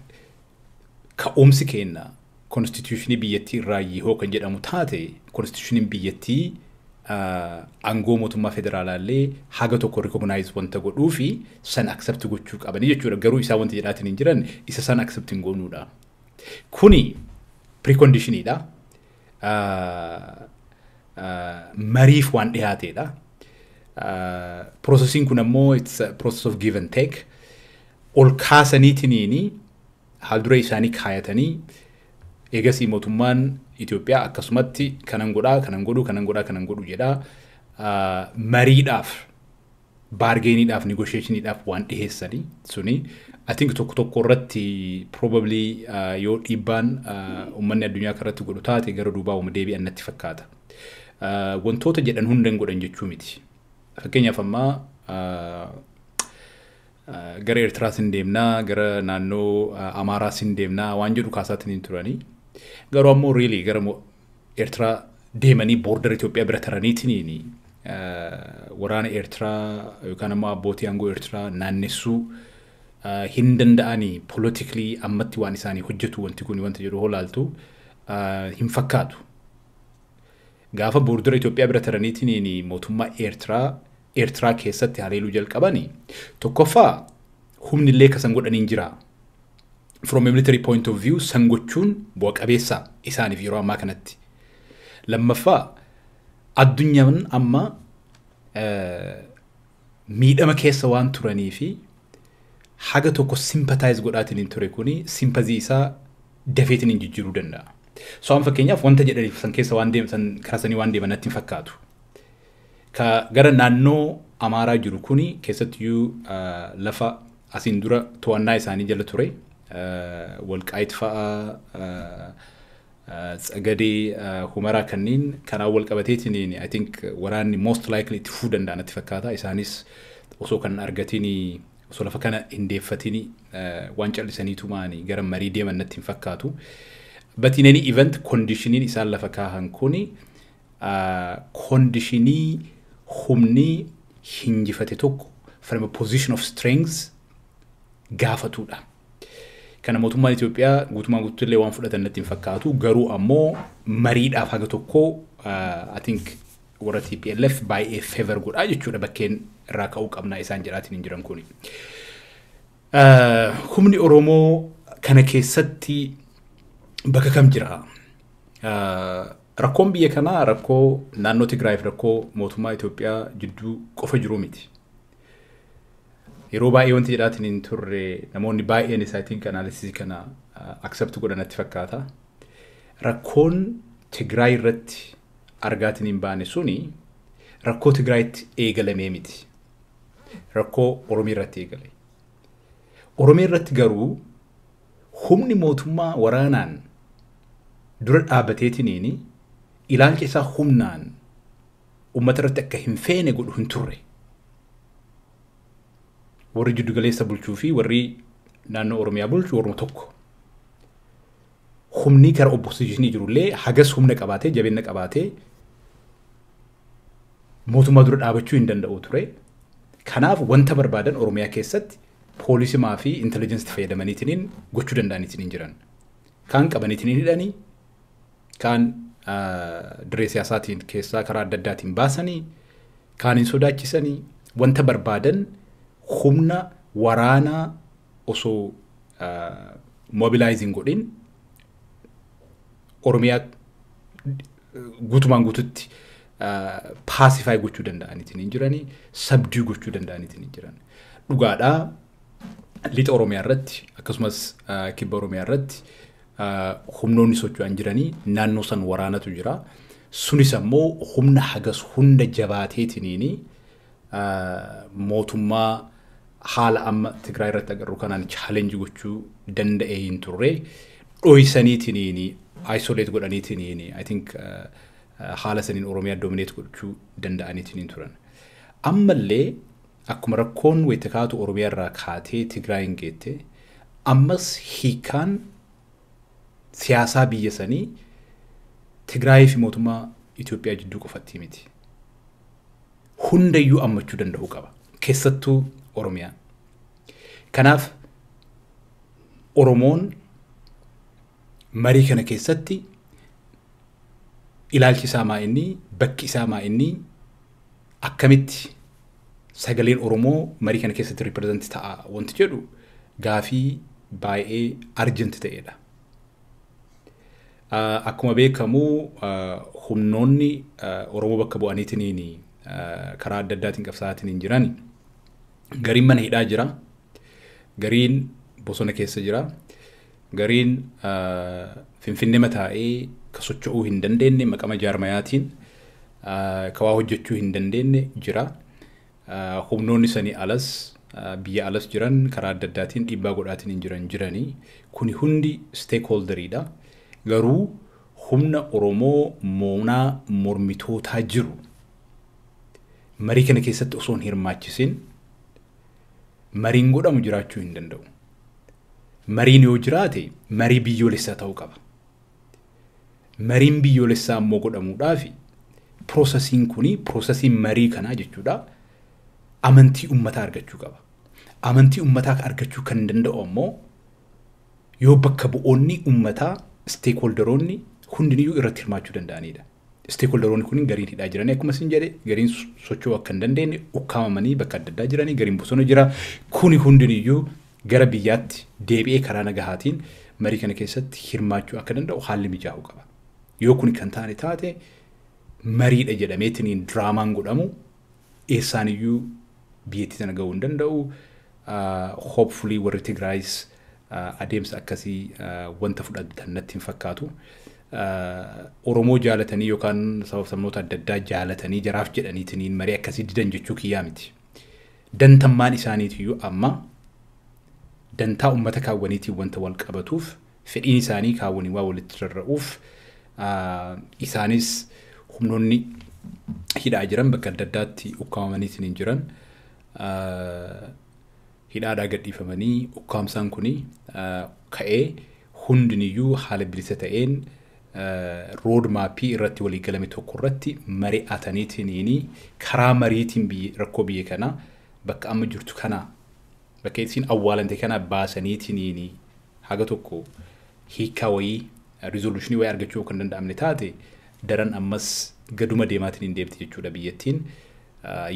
ka'umsi kenna constitutionii biyyattii irraa yihoo kan jedhamu taate, constitutioniin biyyattii aangoo mootummaa federaalaallee haga tokko recognize wanta godhuu fi san accept gochuu qabanii jechuudha. Garuu isaa wanti jedhaatiin hin jiran isa san accept hin goonuudha. Kuni preconditioniidha. Mariif waan dhiyaateedha. Processiin kun ammoo it's a process of give and take. Ol kaasaniitiniini haalduree isaanii kaayatanii, eegasii mootummaan Itoophiyaa akkasumatti kanan godhaa, kanan godhu, kanan godhaa, kanan godhu jedhaa mariidhaaf, bargainiidhaaf, negotiationiidhaaf waan dhiheessanii suni, I think, tokko tokko irratti probably yoo dhiibbaan uummanni addunyaa kanarratti godhu taate gara duubaa uuma deebi'an natti fakkaata. Wantoota jedhan hunda hin godhan jechuu miti. Fakkeenyaaf ammaa gara Eertiraas hin deemnaa, gara naannoo Amaaraas hin deemnaa waan jedhu kaasaatiin hin turanii. Garuu ammoo really gara Eertiraa deemanii border Itoophiyaa bira taraniitiin waraana Eertiraa yookaan ammoo abbootii aangoo Eertiraa naannessuu hin danda'anii, politically ammatti waan isaanii hojjetu wanti kun wanta jedhu holaaltu hin fakkaatu. Gaafa border Itoophiyaa bira taraniitiin mootummaa Eertiraa Eertiraa keessatti haleeluu jalqabanii, tokkoffaa humni illee kasan godhaniin jira. From a military point of view san gochuun bu'a qabeessa isaaniif yeroo ammaa kanatti. Lammaffaa, addunyaan amma miidhama keessa waan turanii fi haga tokko sympathize godhaatiin hin ture, kuni sympathy isaa dafeetiin hin jijjiiruu danda'a. So an fakkeenyaaf wanta jedhaniif san keessa waan deemsan kaasanii waan deeman natti hin fakkaatu. Ka gara naannoo Amaaraa jiru kuni keessattiyyuu lafa asiin dura to'annaa isaanii jala ture, Walqaayit fa'aa, Tsagadee, Humaraa kanneen kanaan wal qabateetiin, I think waraanni most likely itti fufuu danda'a natti fakkaata. Isaanis osoo kan argatiin, osoo lafa kana hin deeffatiin waan callisaniitu maani gara marii deeman natti hin fakkaatu. But in any event, conditioniin isaan lafa kaahan kuni conditionii humni hinjifate tokko from a position of strength gaafatudha. Kana mootummaan Itoophiyaa guutumaan guutuutti waan fudhatan natti hin fakkaatu. Garuu ammoo mariidhaaf haga tokko, I think, warra TPLF baay'ee favor godhaa jechuudha bakkeen irraa ka'uu qabnaa isaan jedhaatiin hin jiran kuni. Humni Oromoo kana keessatti bakka kam jira? Rakkoon biyya kanaa rakkoo naannoo Tigraayiif rakkoo mootummaa Itoophiyaa jidduu qofa jiru miti. Yeroo baay'ee wanti jedhaatiin hin turre, namoonni baay'een isaatiin kan analysis kana accept godhan natti fakkaata. Rakkoon Tigraay irratti argaatiin hin baane suni rakkoo Tigraayitti eegalamee miti. Rakkoo Oromiyaa irratti eegale. Oromiyaa irratti garuu humni mootummaa waraanaan dura dhaabbateetiniin ilaalcha isaa humnaan uummata irratti akka hin feene godhu hin turre. Warri jiddugaleessa bulchuu fi warri naannoo Oromiyaa bulchu warruma tokko. Humni gara oppositionii jirullee hagas humna qabaatee, jabeenya qabaatee mootummaa dura dhaabachuu hin danda'u ture. Kanaaf wanta barbaadan Oromiyaa keessatti Poolisimaa fi intelligence fayyadamaniitiin gochuu danda'aniitiin jiran. Kaan qabaniitiin hidhanii, kaan dirree siyaasaatiin keessaa karaa adda addaatiin baasanii, kaan hin sodaachisanii, wanta barbaadan humna waraanaa osoo mobilizing godhin Oromiyaa guutumaan guututti pacify gochuu danda'aniitiin hin jiranii, subdue gochuu danda'aniitiin hin jiran. Dhugaadhaa, lixa Oromiyaa irratti akkasumas kibba Oromiyaa irratti humnoonni socho'an jiranii, naannoo san waraanatu jira. Sunis ammoo humna hagas hunda jabaateetiniini mootummaa haala amma Tigraay irratti agarru kanaan challenge gochuu danda'e hin turre. Dhoysaniitiniini isolate godhaniitiniini, I think, haala saniin Oromiyaa dominate gochuu danda'aniitiin turan. Ammallee akkuma rakkoon wayita kaatu Oromiyaa irraa kaatee Tigraayin geette, ammas hiikaan siyaasaa biyya sanii Tigraayii fi mootummaa Itoophiyaa jidduu qofatti miti. Hundayyuu ammachuu danda'uu qaba. Keessattuu Oromiyaa. Kanaaf Oromoon marii kana keessatti ilaalchi isaa maa inni, bakki isaa maa inni, akkamitti sagaleen Oromoo marii kana keessatti represent ta'a wanti jedhu gaafii baay'ee urgent ta'edha. Akkuma beekamu humnoonni Oromoo bakka bu'aniitiin karaa adda addaatiin qabsaa'aatiin jiran gariin mana hidhaa jira, gariin bosona keessa jira, gariin Finfinnee mataa'ee ka socho'uu hin dandeenye, maqama jaarmayaatiin ka waa hojjechuu hin dandeenye jira. Humnoonni sanii alas biyya alas jiran karaa adda addaatiin dhiibbaa godhaatiin hin jiran jiranii, kuni hundi stakeholderiidha. Garuu humna Oromoo moonaa mormitootaa jiru marii kana keessatti osoo hin hirmaachisin mariin godhamu jiraachuu hin danda'u. Mariin yoo jiraate marii biyyoolessaa ta'uu qaba. Mariin biyyoolessaa immoo godhamuudhaaf processiin kuni, processiin marii kanaa jechuudha, amantii uummataa argachuu qaba. Amantii uummataa argachuu kan danda'u ammoo yoo bakka bu'oonni uummataa, stakeholderoonni hundiniyyuu irratti hirmaachuu danda'anidha. Stakeholderoonni kun gariin hidhaa jiranii, akkuma isin jedhe, gariin socho'uu akka hin dandeenye ukkaamamanii bakka adda addaa jiranii, gariin bosona jira. Kuni hundiniyyuu gara biyyaatti deebi'ee karaa nagahaatiin marii kana keessatti hirmaachuu akka danda'u haalli mijaa'uu qaba. Yoo kuni kan taane taate, mariidha jedhameetiin diraamaan godhamu eessaaniyyuu biyyattii sana gahuu hin danda'u. Hopefully warri Tigraayis adeemsa akkasii wanta fudhatan natti hin fakkaatu. Oromoo jaalatanii yookaan sabab sabnoota adda addaa jaalatanii jaraaf jedhaniitiin marii akkasii didan jechuu kiyyaa miti. Dantammaan isaaniitiyyuu amma dantaa uummata kaawwaniitiin wanta wal qabatuuf, fedhiin isaanii kaawwanii waa walitti rarra'uuf, isaanis humnoonni hidhaa jiran, bakka adda addaatti ukkaamamaniitiin hin jiran, hidhaadhaa gadhiifamanii, ukkaamsaan kuni ka'ee, hundiniyyuu haala bilisa ta'een road mapii irratti walii galame tokko irratti mari'ataniitiin karaa mariitiin rakkoo biyya kanaa bakka amma jirtu kana, bakka isiin awwaalante kana baasaniitiin haga tokko hiikaa wayii, resolutionii wayii argachuu kan danda'amne taate, daran ammas gaduma deemaatiin hin deemti jechuudha biyyattiin.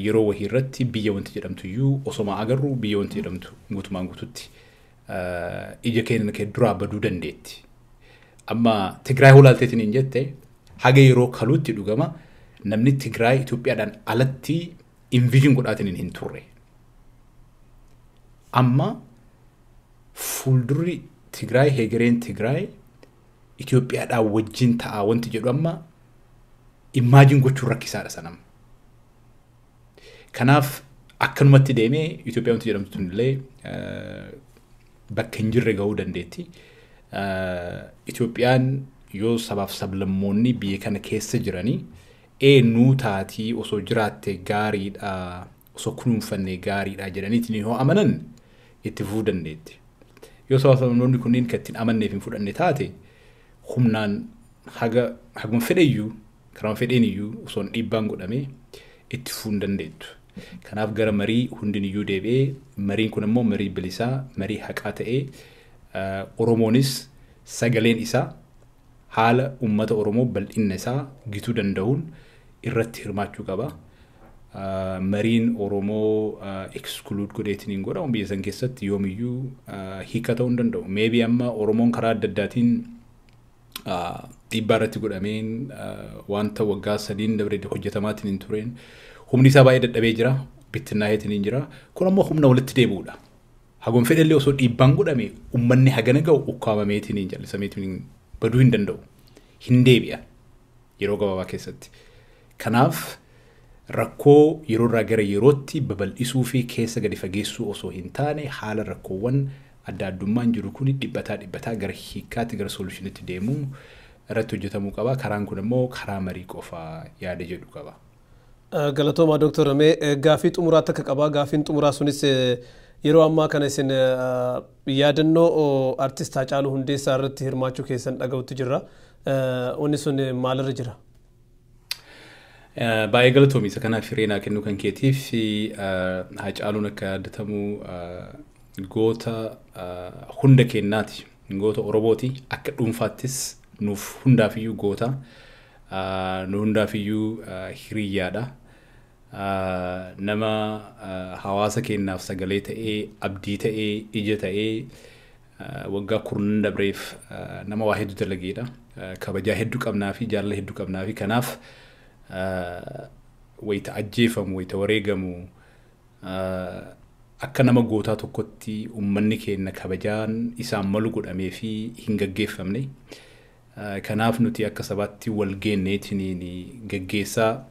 Yeroo wayii irratti biyya wanti jedhamtu iyyuu osoma agarru biyya wanti jedhamtu guutumaan guututti ija keenya kee duraa baduu dandeetti. Amma Tigraay holaalteetiin hin jette, haga yeroo kaluutti dhugama namni Tigraay Itoophiyaadhaan alatti envision godhaatiin hin turre. Amma fuuldurri Tigraay, hegereen Tigraay Itoophiyaadhaan wajjin ta'a wanti jedhu amma imagine gochuun rakkisaadha sanam. Kanaaf akkanumatti deemee Itoophiyaa wanti jedhamtu tunillee bakka hin jirre gahuu dandeetti. Itoophiyaan yoo sabaaf sablammoonni biyya kana keessa jiranii eenyuu taatii osoo jiraatte gaariidha, osoo kunuunfanne gaariidha jedhaniitiin yoo amanan itti fufuu dandeetti. Yoo sabaaf sablammoonni kunneen kan ittiin amanneef hin fudhanne taate, humnaan haga haguma fedheyyuu, karaa fedheen iyyuu osoo dhiibbaan godhamee itti fufuu hin dandeettu. Kanaaf gara marii hundiniyyuu deebi'ee, mariin kun immoo marii bilisaa, marii haqaa ta'ee, Oromoonis sagaleen isaa haala uummata Oromoo bal'inna isaa gituu danda'uun irratti hirmaachuu qaba. Mariin Oromoo exclude godheetiin hin godhamu biyya san keessatti yoomiyyuu hiika ta'uu hin danda'u. Maybe amma Oromoon karaa adda addaatiin dhiibbaa irratti godhameen, wanta waggaa 3n dabre hojjetamaatiin hin tureen, humni isaa baay'ee dadhabee jira, bittinnaa'eetiin hin jira. Kun ammoo humna walitti deebi'uudha. Hagam fedhallee osoo dhiibbaan godhame, uummanni hagana ga'u ukkaamameetiin hin jallisameetiin baduu hin danda'u. Hin deebi'a yeroo gabaabaa keessatti. Kanaaf rakkoo yeroo irraa gara yerootti babal'isuu fi keessa gadi fageessuu osoo hin taane, haala rakkoowwan adda addummaan jiru kun dhibbataa dhibbataa gara hiikkaatti, gara solutionitti deemuu irratti hojjetamuu qaba. Karaan kun immoo karaa marii qofaa yaada jedhu qaba. Galatoomaa Dooktor. Mee gaafii xumuraatti akka qabaa. Gaafiin xumuraa sunis, yeroo ammaa kana isin yaadannoo artist Haacaaluu Hundeessaa irratti hirmaachuu keessan dhaga'utti jirra. Wanni sun maalirra jira? Baay'ee galatoomi isa kanaaf hiree naa kennuu kan keetiif. Haacaaluun akka yaadatamu goota hunda kennaati. Goota Oromooti. Akka dhuunfaattis nuuf hundaafiyyuu goota. Nu hundaafiyyuu hiriyyaadha. Nama hawaasa keenyaaf sagalee ta'ee, abdii ta'ee, ija ta'ee, waggaa kurnan dabreef nama waa hedduu dalageedha. Kabajaa hedduu qabnaa fi jaalala hedduu qabnaa fi kanaaf wayita ajjeefamu, wayita wareegamu, akka nama gootaa tokkotti uummanni keenya kabajaan isaan malu godhamee fi hin gaggeeffamne. Kanaaf nuti akka sabaatti wal geenneetiin gaggeessaa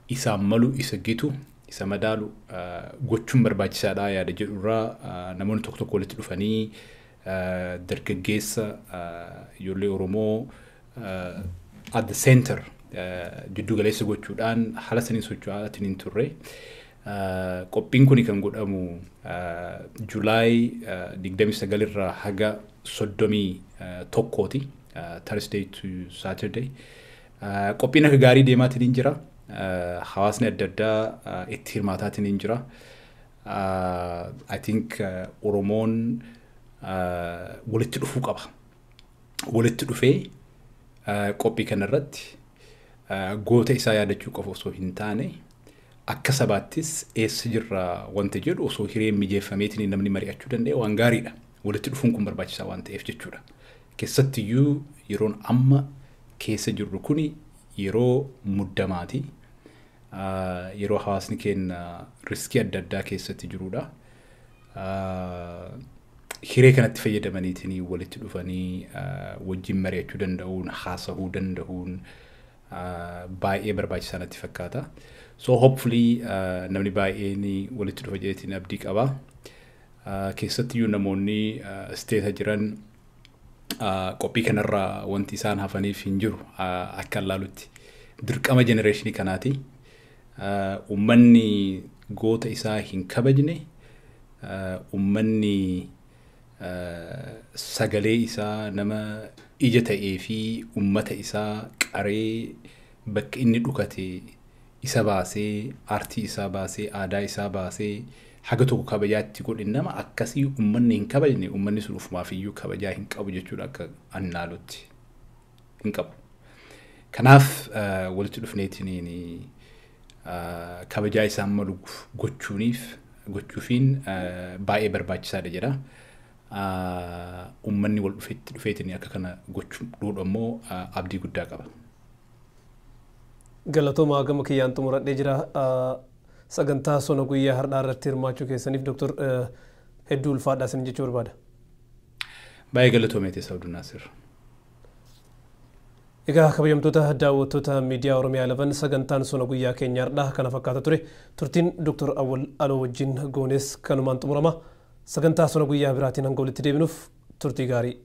isaan malu, isa gitu, isa madaalu gochuun barbaachisaadha yaada jedhurraa namoonni tokko tokko walitti dhufanii, dargaggeessa ijoollee Oromoo at the center, jiddu galeessa gochuudhaan haala saniin socho'aatiin hin turre. Qophiin kun kan godhamu July 29 irraa haga 31ti. Thursday to Saturday. Qophiin akka gaarii deemaatiin hin jira. Hawaasni adda addaa itti hirmaataatiin hin jira. I think Oromoon walitti dhufuu qaba. Walitti dhufee qophii kanarratti goota isaa yaadachuu qofa osoo hin taane, akka sabaattis eessa jirra wanta jedhu osoo hireen mijeeffameetiin namni mari'achuu danda'e waan gaariidha. Walitti dhufuun kun barbaachisaa waan ta'eef jechuudha. Keessattiyyuu yeroon amma keessa jirru kuni yeroo muddamaati. Yeroo hawaasni keenya riskii adda addaa keessatti jirudha. Hiree kanatti fayyadamaniitiin walitti dhufanii wajjin mari'achuu danda'uun, haasa'uu danda'uun baay'ee barbaachisaa natti fakkaata. So hopefully namni baay'een walitti dhufa jedheetiin abdii qaba. Keessattiyyuu namoonni isteeta jiran qophii kanarraa wanti isaan hafaniif hin jiru akka ilaalutti. Dirqama generationii kanaati. Uummanni goota isaa hin kabajne, uummanni sagalee isaa, nama ija ta'ee fi uummata isaa qaree, bakka inni dhukate isa baasee, aartii isaa baasee, aadaa isaa baasee, haga tokko kabajaatti godhe, nama akkasii uummanni hin kabajne, uummanni sun ofumaaf iyyuu kabajaa hin qabu jechuudha, akka annaalutti hin qabu. Kanaaf walitti dhufneetiin kabajaa isaan malu gochuufiin baay'ee barbaachisaadha jedha. Uummanni wal dhufeetiin akka kana gochuu immoo abdii guddaa qaba. Galatoomaa, gama kiyyaan xumuradhee jira. Sagantaa sona guyyaa har'aa irratti hirmaachuu keessaniif, Dooktor, hedduu ulfaadhaa isin jechuu barbaada. Baay'ee galatoomeeti, Abduu Naasir. Egaa kabajamtoota daawwattoota miidiyaa Oromiyaa 11, sagantaan sona guyyaa keenya har'aa kana fakkaata ture. Turtiin Dooktor Awwal Aloo wajjin goones kanumaan xumurama. Sagantaa sona guyyaa biraatiin hanga walitti deebinuuf turtii gaarii.